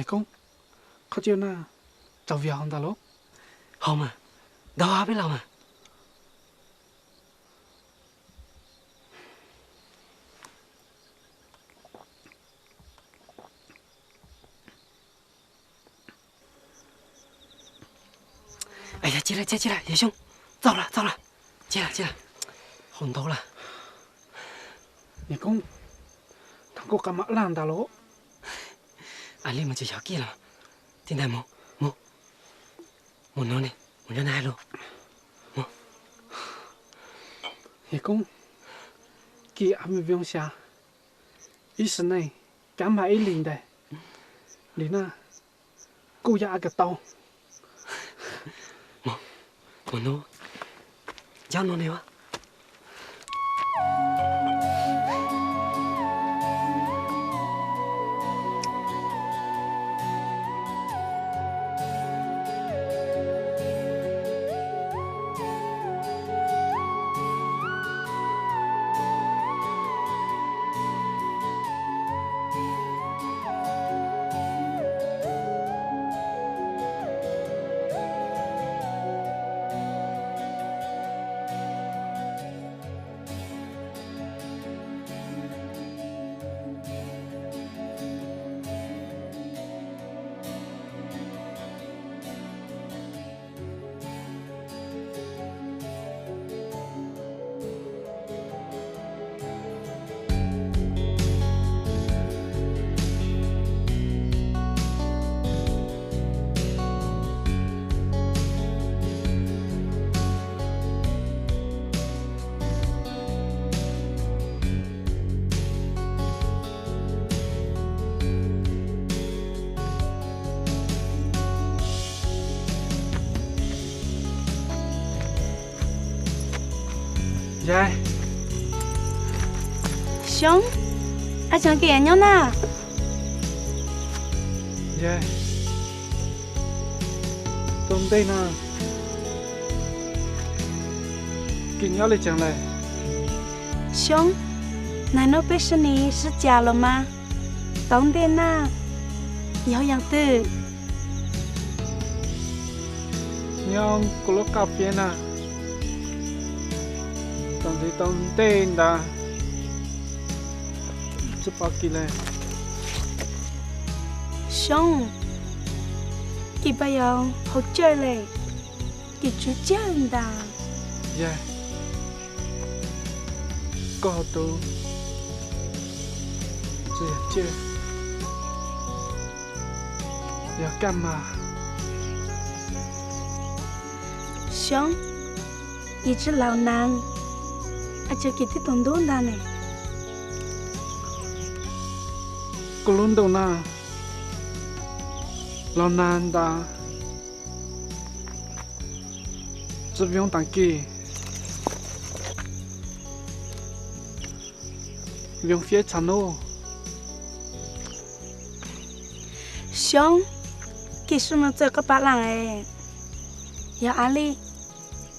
Koob, koj tsis ua na, tsaus vias hauv ntag lauj. Hauv mas, ntau peb los mas. Cia, cia, cia, Yawg Xyoob, txaus lawm, txaus lawm, cia, cia, hauv ntau lawm. Yawg Koob, thaum kuj qab mam laj ntag lauj. Ab, li mus tsis yog kij los, tij ntag mus, mus, mus no ne, mus nrog nais hais lus. Yawg Koob, kij ab me vioob xya, ib sim neej cab mas ib lis ntais li na, kuj yog ab kawg tau. Mus no, cab no ne. Yawg Xyoob, ab tseem kis nyob na? Yawg, tau ntej no kis nyob li tseem lawm. Xyoob, nais nub peb sib nis sib cav los mas tau ntej na, yog yam twg? Nyob kuv lub qaj phiab na, txog ntxiv tau ntej ntawd tsis pom kis lawm. Xyoob, kis pab yau hauv cawj lawm, kis tsw cawj ntag. Yawg, koj hauv tus tsis yog cawj, yog kaj mas. Xyoob, yus tsis laus nas, ab tseem kis twb tau ntub ntag ne. Kuv lub ntuj na, laus nas ntag, tsis vioob taag kis, vioob fiab txhua nub. Xyoob, kis sib mus txawm koj pab laas es, yog ab li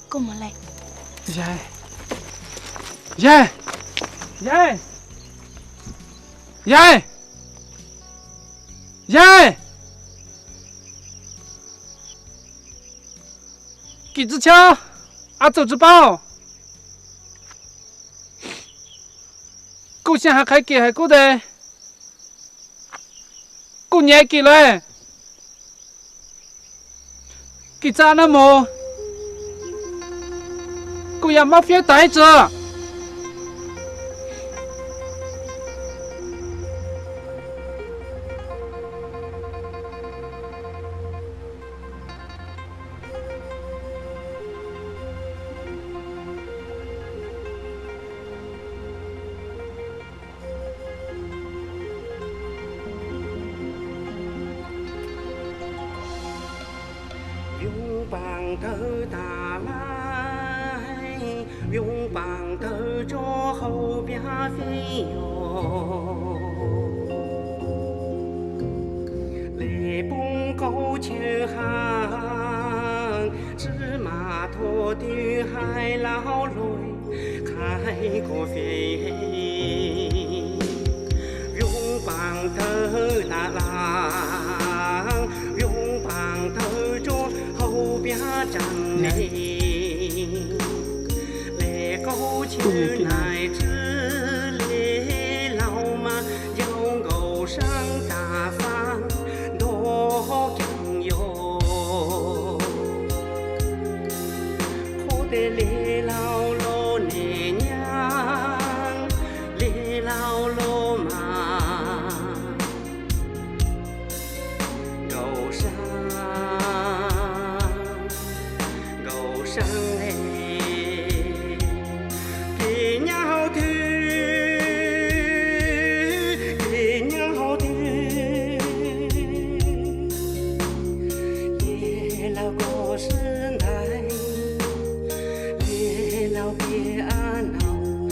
kuj mus lawm. Yawg, yawg, yawg, yawg, yawg, kis tsis tshab, ab txawm tsis paub. Kuj xyaj hais qhaiv kis hais kub tes, kuj nyiav kis lawm. Kis txaj nab mus, kuj yog mob fiab tag ib txwm. Yoov paam tawg tas laij, yoov paam tawg tso hauv piab feb yog le poob kaub chaw haaj, tsi maam thuam twg hais laug lug, qhaib kuv feb, yoov paam tawg tas laij. Tsev le qaub chiv nais tsw le laug mas yau nkaus sab tas fab nrog ceev yos. Qhov tej le laug los niam nyab, le laug los mas nkaus sab, nkaus sab le. Kev nyab hauv twg, kev nyab hauv twg, le laug koj sib ntais, le laug peb ab naug.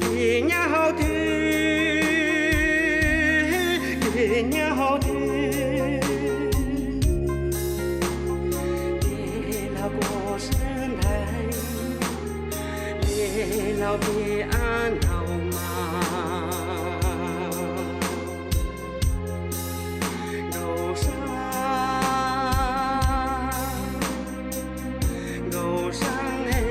Kev nyab hauv twg, kev nyab hauv twg, le laug koj sib ntais, le laug peb ab naug mas nkaus sab, nkaus sab le.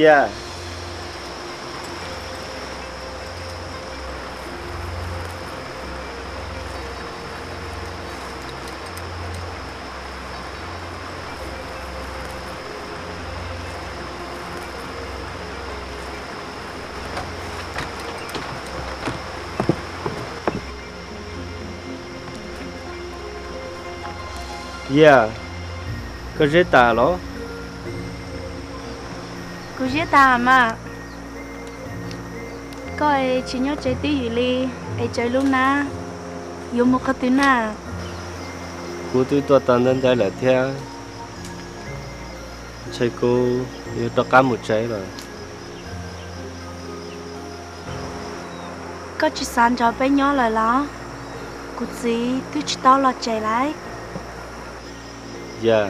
Yog. Yog, koj ziab tas los? Kuv ziab tas mas. Koj es tsis nyob tsev twj ywm li, es tsaws lub nab, yuav mus qhov twg na? Kuv twb tuaj tau ntev ntev lawm thiab, ntshe kuv yuav rov qab mus tsev lawm. Koj tsis xav nrog peb nyob lawm los? Kuv txiv twb tsis tau los tsev lawm. Yog,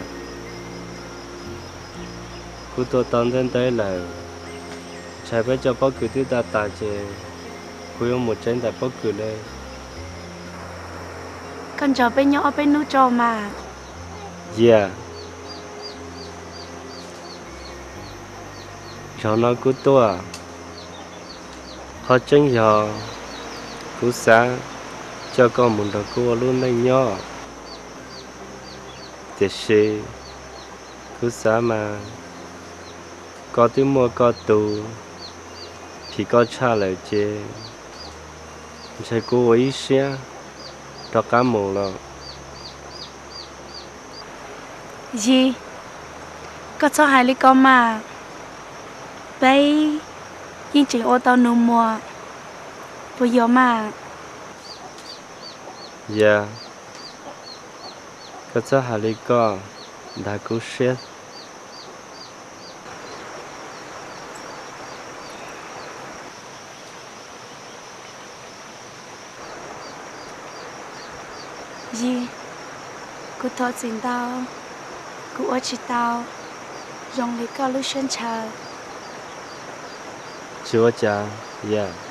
kuv tuaj tau ntev ntev lawm, ntshai peb cov pob kws twb tag tas ces kuv yuav mus tsev ntawm pob kws li. Koj nrog peb nyob ob peb hnub tso mas. Yog, zaum no kuv tuaj, qhov tseeb yog kuv xav coj koj mus nrog kuv ua lub neej nyob, tiam sis kuv xav mas koj twb muaj koj tus phim koj tshaj lawm ces ntshai kuv ua ib siab rov qab mus los. Yig, koj txhob hais li ko mas, peb yeej tseem ua tau nus muag, puas yog mas? Yog, koj txhob hais li ko, ntag kuv siab. Yig, kuv thov txim ntau, kuv ua tsis tau zoo li koj lub siab ntshaw. Tsis ua cas, Yig.